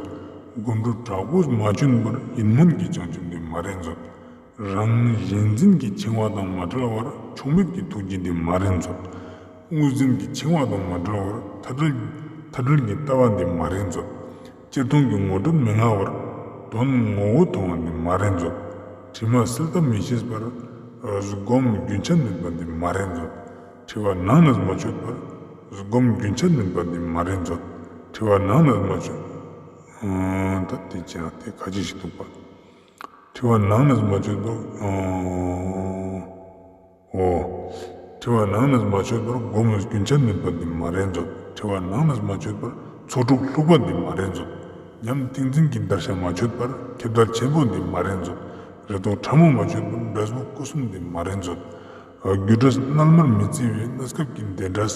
སྒོམ་སྒྲུབ་དྲག་པོས་མ་བཅོན་པར་ཡིད་སྨོན་གྱི་བྱང་ཆུབ་འདི་མ་རེད་མཛོད། རང་གཞན་འཛིན་གྱི་འཆིང་བ་དང་མ་བྲལ་བར་ཕྱོགས་མེད་ཀྱི་ཐུགས་རྗེ་འདི་མ་རེད་མཛོད། དངོས་འཛིན་གྱི་འཆིང་བ་དང་མ་བྲལ་བར་མཐའ་བྲལ་མཐའ་བྲལ་གྱི་ལྟ་བ་འདི་མ་རེད་མཛོད། སྤྱིར་མཐོང་གི་ངོ་སྤྲོད་མི་མངའ་བར་དོན་ངོ་བོ་མཐོང་བ་འདི་མ་རེད་མཛོད། དྲི་མ་སེལ་ཐབས་མི་ཤེས་པར་སྒོམ་རྒྱུན་ཆད་ནུས་པ་འདི་མ་རེད་མཛོད། དྲི་བ་ནང་ནས་མ་ཆོད་པར་སྒོམ་རྒྱུན་ཆད་ནུས་པ་འདི་མ་རེད་མཛོད། དྲི་བ་ནང་ནས་མ་ཆོད། ཨང་ད་དེ་ཅི་ན་དེ་ཁ་ཅིག་ཞིག་འདུག་པ། དྲི་བ་ནང་ནས་མ་ཆོད་པར་ཨང་། འོ། དྲི་བ་ནང་ནས་མ་ཆོད་པར་སྒོམ་རྒྱུན་ཆད་ནུས་པ་འདི་མ་རེད་མཛོད། དྲི་བ་ནང་ནས་མ་ཆོད་པར་ཚོགས་དྲུག་ལྷུག་པ་འདི་མ་རེད་མཛོད། ཉམས་ཏིང་འཛིན་གྱི་བརྡར་ཤ་མ་ཆོད་པར་ཁྱབ་བརྡལ་ཆེན་པོ་འདི་མ་རེད་མཛོད། རེ་དོགས་ཕྲ་མོ་མ་ཆོད་པར་འབྲས་བུ་སྐུ་གསུམ་འདི་མ་རེད་མཛོད། རྒྱུ་འབྲས་རྣལ་མར་མི་བརྩི་བའི་གནས་སྐབས་ཀྱི་བདེ་འབྲས་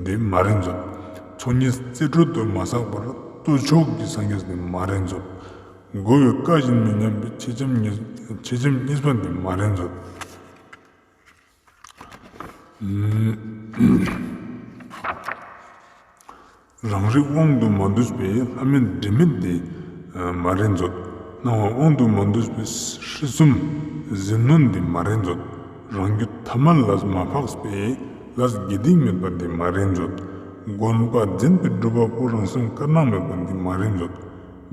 འདི་མ་རེད་མཛོད། ཚོགས་གཉིས་རྩེ་གྲོལ་དུ་མ་བསགས་པར་སྟོད་ཕྱོགས་ཀྱི་སངས་རྒྱས་འདི་མ་རེད་མཛོད། འགོ་བའི་བཀའ་བཞིན་མི་ཉམས་པའི་ཕྱེད་ལྕམ་གཉིས་ཕྱེད་ལྕམ་གཉིས་པ་འདི་མ་རེད་མཛོད། རང་རིག་དབང་དུ་མ་འདུས་པའི་ལྷ་མིན་དྲི་མེད་འདི་མ་རེད་མཛོད། སྣང་བ་དབང་དུ་མ་འདུས་པའི་སྲིད་གསུམ་ཟིལ་གནོན་འདི་མ་རེད་མཛོད། རང་རྒྱུད་ཐ་མལ་ལས་མ་འཕགས་པའི་ལས་དགེ་སྡིག་མེད་པ་འདི་མ་རེད་མཛོད། སྒོམ་པ་འཛིན་པའི་སྒྲུབ་པ་པོ་རང་སེམས་དཀར་ནག་མེད་པ་འདི་མ་རེད་མཛོད།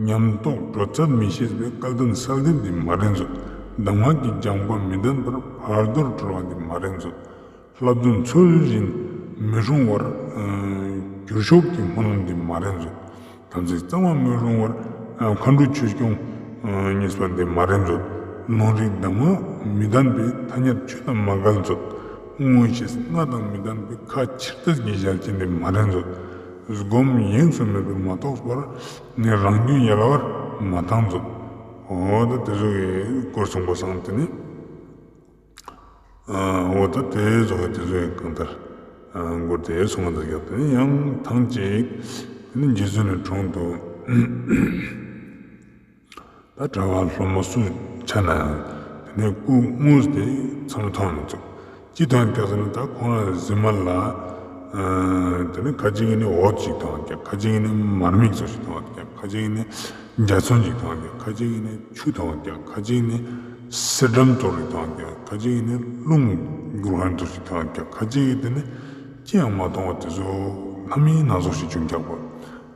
ཉམས་རྟོགས་དྲོད་རྩད་མི་ཤེས་པའི་སྐལ་ལྡན་གསལ་ལྡན་འདི་མ་རེད་མཛོད། གདམས་ངག་གི་སྦྱངས་པ་མི་ལྡན་པར་བར་དོར་གྲོལ་བ་འདི་མ་རེད་མཛོད། བསླབ་སྡོམ་ཚུལ་བཞིན་མི་སྲུང་བར་གྱུར་ཤོག་གི་སྨོན་ལམ་འདི་མ་རེད་མཛོད། དམ་ཚིག་གཙང་མ་མི་སྲུང་བར་མཁའ་འགྲོ་ཆོས་སྐྱོང་གཉིས་པ་འདི་མ་རེད་མཛོད། ལུང་རིགས་གདམས་ངག་མི་ལྡན་པའི་ཐ་སྙད་ཆོས་དང་མ་འགལ་མཛོད། མངོན་ཤེས་ལྔ་དང་མི་ལྡན་པའི་ཁ་ཕྱིར་ལྟས་ཀྱི་ཞལ་ཅན་འདི་མ་རེད་མཛོད། སྒོམ་ཡེངས་སུ་མེད་པས་མ་རྟོགས་པར་ནི་རང་རྒྱུད་ཡལ་བར་མ་བཏང་མཛོད། འོ་ད་དེ་ཚོ་གི་སྐོར་གསུངས་པ་སང་དེ་ནི། འོ་ད་དེ་ཚོ་གི་དེ་ཚོ་གི་གང་ལྟར་མགུར་དེ་གསུངས་པ་དང་ཡང་ཐང་ཅིག་དེ་ནི་རྗེ་བཙུན་ནི་དྲུང་དུ། ད་གྲྭ་པ་སློབ་མ་སུ་ཆ་ན་ཡང་དེ་ནས་སྐུ་དངོས་དེ་ཚང་མ་མཐོང་མི་ཚུགས། ཅི་མཐོང་ཀྱག་ཟེར་ན་ད་ཁོང་རང་གཟིམ་མལ་ལ་དེ་ནས་ཁ་ཅིག་གིས་ནི་འོད་ཅིག་མཐོང་ཀྱག་ཁ་ཅིག་གིས་ནི་མར་མེ་ཙོགས་ཤིག་མཐོང་ཀྱག་ཁ་ཅིག་གིས་ནི་འཇའ་ཚོན་ཅིག་མཐོང་ཀྱག་ཁ་ཅིག་གིས་ནི་ཆུ་མཐོང་ཀྱག་ཁ་ཅིག་གིས་ནི་གསེར་སྦྲམ་ཙོགས་ཤིག་མཐོང་ཀྱག་ཁ་ཅིག་གིས་ནི་རླུང་གུར་ཁང་ཙོགས་ཤིག་མཐོང་ཀྱག་ཁ་ཅིག་གིས་དེ་ནི་ ཅི་ཡང་མ་མཐོང་བ་དེ་ཚོ་སྣང་མི་སྣང་ཚོགས་ཤིག་བྱུང་ཀྱག་པ།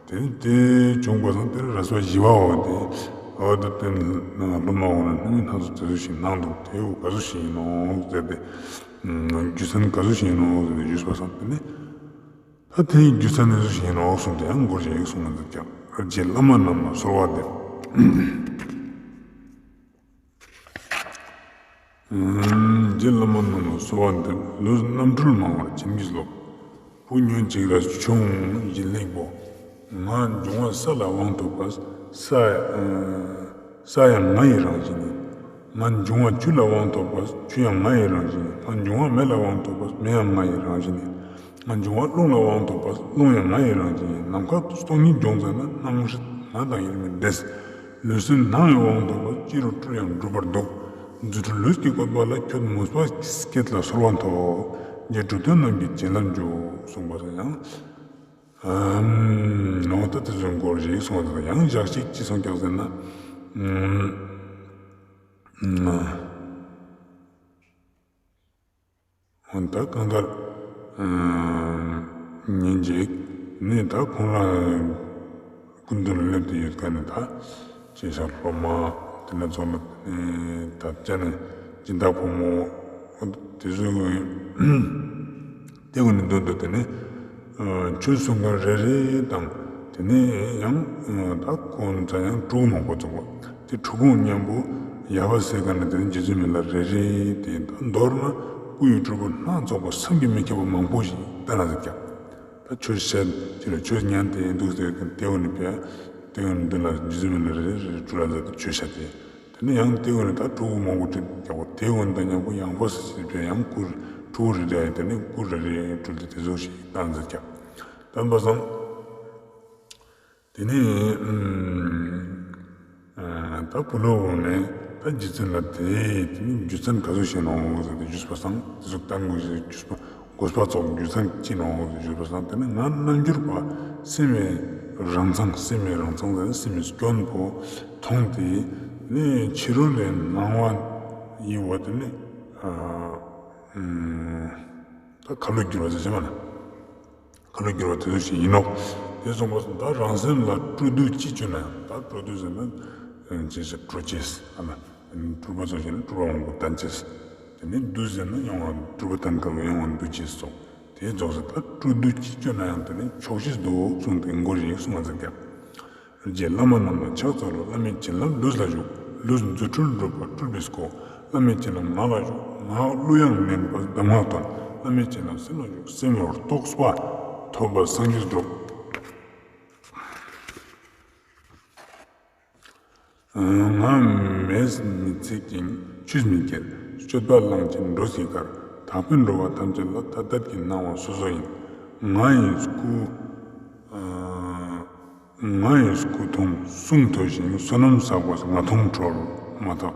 དེ་དེ་བྱུང་པ་སང་དེར་རས་པ་ཞི་བའོ་དེ་འོ་དེ་དེ་ནང་ལོ་མ་འོ་ན་སྣང་མི་སྣང་ཚོགས་དེ་ཚོ་ཞིག་སྣང་འདུག་དེ་འོ་ག་ཚོད་ཞིག་ཡིན་ནོག་ཟེར་ཏེ། རྒྱུ་མཚན་ག་ཚོད་ཞིག་ཡིན་ནོག་ཟེར་ཏེ་ཞུས་པ་སང་དེ་ནི། ད་དེའི་རྒྱུ་མཚན་ནི་ཅི་ཞིག་ཡིན་ནོག་གསུངས་ཏེ་ཡང་མགུར་ཞིག་གསུངས་ན་འདུག་ཀྱག་རྗེ་བླ་མ་རྣམས་ལ་གསོལ་བ་འདེབས། རྗེ་བླ་མ་རྣམས་ལ་གསོལ་བ་འདེབས། ལུས་རྣམ་འཕྲུལ་མང་བར་བྱིན་གྱིས་རློབས། བུ་ཉོན་ཅིག་ར་ཆུང་ཞིང་ལེགས་པོ། ང་འབྱུང་བ་ས་ལ་དབང་ཐོབ་པ། ས་ས་ཡང་ང་ཡི་རང་བཞིན་ཡིན། ང་འབྱུང་བ་ཆུ་ལ་དབང་ཐོབ་པ། ཆུ་ཡང་ང་ཡི་རང་བཞིན་ཡིན། ང་འབྱུང་བ་མེ་ལ་དབང་ཐོབ་པ། མེ་ཡང་ང་ཡི་རང་བཞིན་ཡིན། ང་འབྱུང་བ་རླུང་ལ་དབང་ཐོབ་པ། རླུང་ཡང་ང་ཡི་རང་བཞིན་ཡིན། ནམ་མཁའ་སྟོང་ཉིད་འབྱུང་ཙ་ན་སྣང་སྲིད་ང་དང་དབྱེར་མེད་འདྲེས། ལུས་སེམས་སྣང་བའི་དབང་ཐོབ་པ། ཅི་རུ་སྤྲུལ་ཡང་འགྲུབ་པར་འདུག་རྫུ་འཕྲུལ་ལུས་ཀྱི་བཀོད་པ་ལ། ཁྱོད་མོས་པ་སྐྱེད་ལ་གསོལ་བ་ཐོབ། རྗེ་གྲུབ་སྟོན་རྣམས་ཀྱི་བྱིན་རླབས་འཇུག་གསུངས་པ་སང་ཡང་། ཨམ། ནོ་ད་དེ་ཚོའི་མགུར་ཞིག་གསུངས་ཏེ་ཡང་ཞག་ཅིག་ཅི་གསུངས་ཀྱག་ཟེར་ན། ཨམ། འོན་ཏ་གང་ལྟར། ཨམ། ཉིན་ཅིག་ནི་ད་ཁོང་རང་སྐུ་མདུན་ལ་སླེབས་ཏེ་ཡོད་མཁན་ནི་ད་ཅི་ཞིག་སློབ་མ་དེ་ན་ཚོགས་ལ་ད་ཅི་ནི་སྦྱིན་བདག་ཕོ་མོ་དེ་ཚོ་དེ་གུན་ནི་མདུན་དུ་དེ་ནི་ཆོས་གསུང་མཁན་རེ་རེ་དང་དེ་ནི་ཡང་ད་ཁོང་ཚང་ཡང་ཕྲུ་གུ་མང་པོ་ཚོགས་པ་དེ་ཕྲུ་གུ་མཉམ་པོ་ཡ་བ་སེ་ག་ནི་དེ་ནི་རྗེ་བཙུན་མི་ལ་རེ་རེ་དེ་ད་མདོར་ན་སྐུ་ཡི་སྤྲུལ་སྐུ་སྣ་ཚོགས་པ་བསམ་གྱིས་མི་ཁྱབ་པ་མང་པོ་ཞིག་བསྟན་ན་ཟེར་ཀྱག་ད་ཆོས་བཤད་ཅི་ལ་ཆོས་ཉན་ཏེ་འདུག་ཟེར་མཁན་དེ་གུན་ནི་ཕེ་དེ་གུན་ནི་མདུན་ལ་རྗེ་བཙུན་མི་ལ་རེ་རེ་སྤྲུལ་ལ་མཛད་དེ་ཆོས་བཤད་དེ། དེ་ནས་ཡང་དེ་གུན་ནི་ད་ཕྲུ་གུ་མང་པོ་སྤྲུལ་ཀྱག་པོ་དེ་གུན་དང་མཉམ་པོ་ཡང་པོ་སི་སི་ཕེ་ཡང་སྐུ་ཕྲུ་གུ་རེ་རེ་དེ་ནི་སྐུ་རེ་རེ་སྤྲུལ་ཏེ་དེ་ཟུག་ཞིག་བསྟན་ཟེར་ཀྱག་བསྟན་པ་སང་། དེ་ནས་ཨམ། ད་བུ་སློབ་གུན་ནི་ད་རྗེ་བཙུན་ལ་དེ་དེ་ནི་རྒྱུ་མཚན་ག་ཟུག་ཞིག་ནོག་ཟེར་ཏེ་ཞུས་པ་སང་དེ་ཟུག་བསྟན་དགོས་ཞེས་ཞུས་པ། དགོས་པ་ཙོགས་རྒྱུ་མཚན་ཅི་ནོག་ཞུས་པ་སང་དེ་ནི་ང་རྣལ་འབྱོར་པ་སེམས་སི་རང་མཚང་སེམས་སི་རང་མཚང་ཟེར་སེམས་སི་སྐྱོན་པོ་མཐོང་སྟེ་ནི་ཕྱི་རོལ་ལས་སྣང་བ་ཡི་འོ་དེ་ནི་ཨ་ཨམ་ད་ཁ་ལོ་བསྒྱུར་བ་ཟེར་ཅེས་མ་ན་ཁ་ལོ་བསྒྱུར་བ་དེ་ཚོ་ཞིག་ཡིན་ནོག་དེ་སོང་པ་སང་ད་རང་སེམས་ལ་སྤྲོ་བསྡུ་ཅི་བཅོས་ན་ཡང་ད་སྤྲོ་བསྡུ་ཟེར་ན་ཅི་ཞིག་སྤྲོ་ཅེས་ཨ་ན། སྤྲུལ་པ་ཚོ་ཞིག་ནི་སྤྲུལ་པ་མང་པོ་བསྟན་ཅེས། དེ་ནས་བསྡུ་ཟེར་ན་ཡང་བ་སྤྲུལ་པ་བསྟན་སྐབས་ཡང་བ་བསྡུ་ཅེས་སོགས་དེ་རྫོགས་ས་ད་སྤྲོ་བསྡུ་ཅི་བཅོས་ན་ཡང་དེ་ནི་ཆོག་ཤེས་འདུག་གསུངས་ཏེ་མགུར་ཞིག་གསུངས་པ་ཟེར་ཀྱག་རྗེ་བླ་མ་རྣམས་ལ་ཕྱག་འཚལ་ལོ། བླ་མའི་བྱིན་རླབས་ལུས་ལ་ཞུགས། ལུས་རྫུ་འཕྲུལ་འགྲུབ་པ་སྤྲུལ་པའི་སྒོ། བླ་མའི་བྱིན་རླབས་ངག་ལ་ཞུགས། ངག་གླུ་དབྱངས་ལེན་པ་གདམས་ངག་འདོན། བླ་མའི་བྱིན་རླབས་སེམས་ལ་ཞུགས། སེམས་ལ་རྟོགས་པ་ཐོབ་པ་སངས་རྒྱས་འགྲུབ། ང་མེས་མི་ཚིག་ཅིང་ཆུས་མི་སྐྱེར། སྤྱོད་པ་བླངས་ཀྱིས་འགྲོ་སྲིད་ཁར། དག་པའི་འགྲོ་བ་ཐམས་ཅད་ལ། ཐ་དད་ཀྱི་སྣང་བ་སོ་སོ་ཡིན། ང་ཡི་སྐུ་ང་ཡི་སྐུ་མཐོང་གསུང་ཐོས་ཤིང་། བསོད་ནམས་བསགས་པ་ང་མཐོང་གྲོལ་མ་ཐག་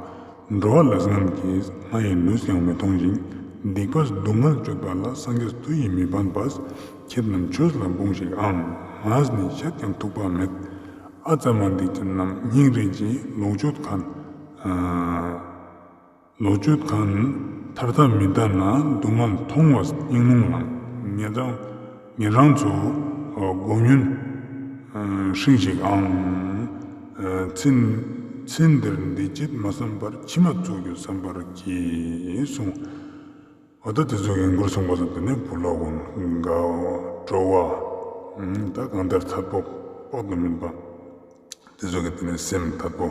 འགྲོ་བ་ལས་ངན་གྱིས་ང་ཡི་ལུས་ཀྱང་མི་མཐོང་ཞིང་། སྡིག་པ་སྡུག་བསྔལ་སྤྱོད་པ་ལ། སངས་རྒྱས་མཐུ་ཡིས་མི་ཕན་པས། ཁྱེད་རྣམས་ཆོས་ལ་དགོངས་ཤིག་ཨང་། ང་ནི་བཤད་ཀྱང་ཐུག་པ་མེད། ཨ་ཙ་མ་སྡིག་ཅན་རྣམས་སྙིང་རེ་རྗེ། ལོངས་སྤྱོད་མཁན། ཨ་ལོངས་སྤྱོད་མཁན་ཐར་ཐབས་མི་གདའ་ན། སྡུག་བསྔལ་མཐོང་བས་སྙིང་རླུང་ལངས། ཉེ་རང་ཉེ་རང་ཚོ་སྒོ་ཉུལ་ཧྲིང་ཞིག་ཨང་། ཚེ་ཚེ་འདིར་འདི་བྱེད་མ་བསམ་པར། ཕྱི་མ་བཙུགས་རྒྱུ་བསམ་པར་གྱིས་གསུངས། འོ་ད་དེ་ཚོ་གི་མགུར་གསུངས་པ་ཙམ་དེ་ནས་བུ་སློབ་གུན་དགའ་བ་སྤྲོ་བ་ད་གང་ལྟར་ཐད་པོ་དཔག་ཏུ་མེད་པ་དེ་ཚོ་གི་དེ་ནས་སེམས་ཐད་པོ་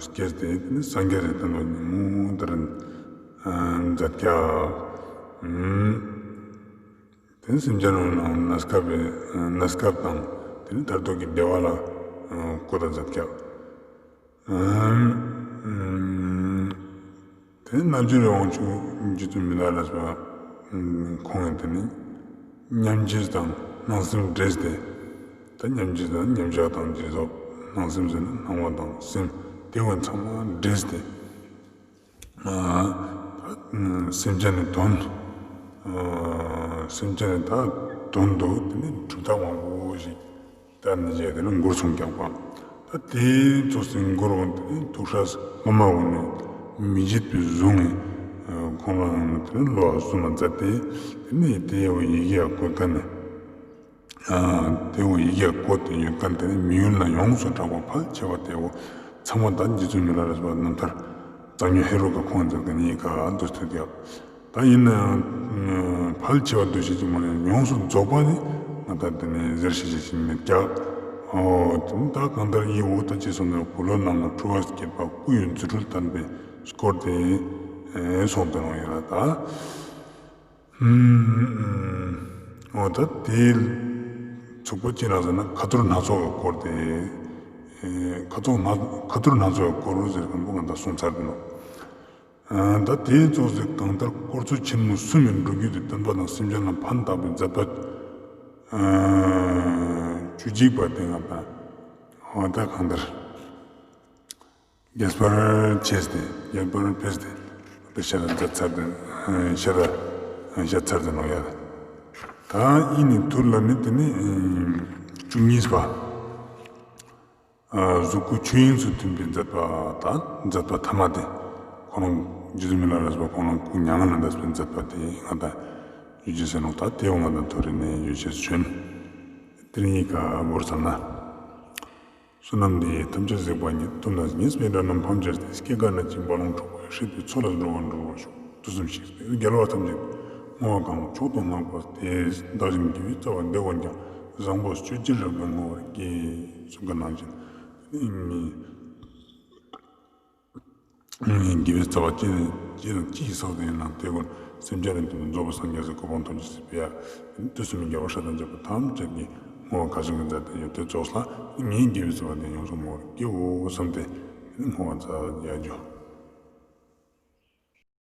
སྐྱེས་ཏེ་དེ་ནས་སངས་རྒྱས་སི་བསྟན་པ་ཉིན་མོ་ལྟར་མཛད་ཀྱག་དེ་ནས་སེམས་ཅན་རྣམས་གནས་སྐབས་གནས་སྐབས་དང་དེ་ནས་མཐར་ཐུག་གི་བདེ་བ་ལ་བཀོད་ད་མཛད་ཀྱག་དེ་རྣལ་འབྱོར་པའི་དབང་ཕྱུག་རྗེ་བཙུན་མི་ལ་རས་པ་ཁོང་ཡང་དེ་ནི་མཉམ་རྗེས་དང་སྣང་སེམས་འདྲེས་ཏེ། ད་མཉམ་རྗེས་དང་མཉམ་བཞག་དང་རྗེས་སོགས་སྣང་སེམས་ཟེར་ན་སྣང་བ་དང་སེམས་དེ་ཀུན་ཚང་མ་འདྲེས་ཏེ། ད་སེམས་ཅན་ནི་དོན། སེམས་ཅན་ནི་ད་དོན་དུ་དེ་ནི་གྲུབ་མཐའ་མང་པོ་ཞིག་ད་ནི་བྱས་དེ་ལ་མགུར་གསུངས་ཀྱག་པ། ད་དེ་ཚོ་སེམས་མགུར་འོང་དེ་ཐུགས་སྲས་སློབ་མ་འོང་ནས་མི་བརྗེད་པའི་གཟུངས་ནི་ ཁོང་རང་དེ་ནི་བློ་ལ་བཟུང་ན་མཛད་དེ། དེ་ནི་དེ་འོ་ཡི་གེ་ཡ་བཀོད་ཀ་ནི། དེ་འོ་ཡི་གེ་ཡ་བཀོད་དེ་ཡོད་ཀ་ནི་དེ་ནི་མི་ཡུལ་ན་ཡོངས་སུ་གྲགས་པ་ཕལ་ཆེ་བ་དེ་འོ་ཚང་མ་ད་རྗེ་བཙུན་མི་ལ་རས་པ་རྣམ་ཐར་གཙང་སྨྱོན་ཧེ་རུ་ཀ་ཁོང་མཛད་ཀ་ནི་ཡི་གེ་འདུག་ཐུག་ཡ། ད་ཡིན་ན་ཡང་ཕལ་ཆེ་བ་འདུ་ཤེས་ཀྱི་མ་ནས་ཡོངས་སུ་རྫོགས་པ་ནི་ང་ད་དེ་ནས་ཟེར་ཤེས་ཤེས་ཤིག་མེད་ཀྱག། འོ་དེ་ནི་ད་གང་ལྟར་ཡི་འོ་ད་ཅི་སོང་ན་བུ་ལོན་ནང་ལ་འཁྲུལ་བ་སྐྱེས་པ་སྐུ་ཡི་རྫུ་འཕྲུལ་བསྟན་པའི་སྐོར་དེ་སོང་དེ་རུང་ཡོད་ལ་ད། འོ་ད་དེའི་ཚུགས་པ་ཅི་རང་ཟེར་ན་ཁ་ཐོར་སྣ་ཚོགས་ཀྱི་སྐོར་དེ། ཁ་ཐོར་སྣ་ཁ་ཐོར་སྣ་ཚོགས་ཀྱི་སྐོར་ཟེར་མཁན་པོ་ང་ད་གསུངས་ཚར་དུ་ནོ། ད་དེའི་ཚོགས་སུ་གང་ལྟར་དཀོར་མཚོ་ཆེན་མོ་གསུམ་ཡི་འགྲོ་རྒྱུད་དུ་བསྟན་པ་དང་སེམས་ཅན་ལ་ཕན་བཏགས་པའི་མཛད་པ་བཅུ་གཅིག་པ་དེ་ང་དང་འོ་ད་གང་ལྟར་རྒྱས་པར་བྱས་ཏེ་རྒྱས་པར་ཕེས་ཏེ་དེ་ཤ་ར་མཛད་ཚར་དེ་ཤ་ར་བཤད་ཚར་དེ་ནོ་ཡ། ད་ཨི་ནི་ཐུར་ལ་ནི་དེ་ནི་བཅུ་གཉིས་པ། གཟུགས་སྐུ་ཆོས་དབྱིངས་སུ་ཐིམ་པའི་མཛད་པ་དང་མཛད་པ་ཐ་མ་དེ། ཁོ་རང་རྗེ་བཙུན་མི་ལ་རས་པ་ཁོ་རང་སྐུ་མྱ་ངན་ལས་འདས་པའི་མཛད་པ་དེ་ང་དང་ཡོད་ཅེས་ཟེར་ནོ། ད་དེ་འོ་ང་དང་ཐོ་རེ་ནས་ཡོད་ཅེས་བྱོན། དེ་རིང་ཡི་གེ་བོར་ཚར་ན། བསོད་ནམས་འདི་ཡིས་ཐམས་ཅད་གཟིགས་པ་ཉིད། ཐོབ་ནས་ཉེས་པའི་དགྲ་རྣམས་ཕམ་བྱས་ཏེ། སྐྱེ་རྒ་ན་འཆིའི་རྦ་ཀློང་འཁྲུགས་པའི་ཧྲིལ་པོའི་མཚོ་ལས་འགྲོ་བ་སྒྲོལ་བར་ཤོག། དུས་གསུམ་གཤེགས་པའི་རྒྱལ་བ་ཐམས་ཅད་བསྔོ་བ་གང་མཆོག་ཏུ་བསྔགས་པ་དེས། བདག་གཞན་དགེ་བའི་རྩ་བ་འདི་ཀུན་ཀྱང་། བཟང་པོ་སྤྱོད་ཕྱིར་རབ་ཏུ་བསྔོ་བར་བགྱི། གསུངས་པ་ནང་བཞིན། དགེ་བའི་རྩ་བ་ཅི་ཅི་དང་ཅི་ཡི་སོགས་དེ་ཡིན་ན་དེ་ཀུན་སེམས་ཅན་རྣམས་ཀྱི་རྫོགས་པའི་སངས་རྒྱས་སུ་གོ་འཕང་ཐོབ་ཅེས་སི་ཕི་ཡ། དུས་གསུམ་རྒྱལ་བ་སྲས་དང་བཅས་པ་ཐམས་ཅད་ཀྱིས་བསྔོ་བ་ག་ཟུག་གི་མཛད་དེ་ཡོད་དེ་ཙོགས་ལ་ངའི་དགེ་བའི་རྩ་བ་དེ་ཡོངས་སུ་བསྔོ་བར་བགྱིའོ་བསམ་སྟེ་བསྔོ་བ་མཛད་ཡ་འཇུ།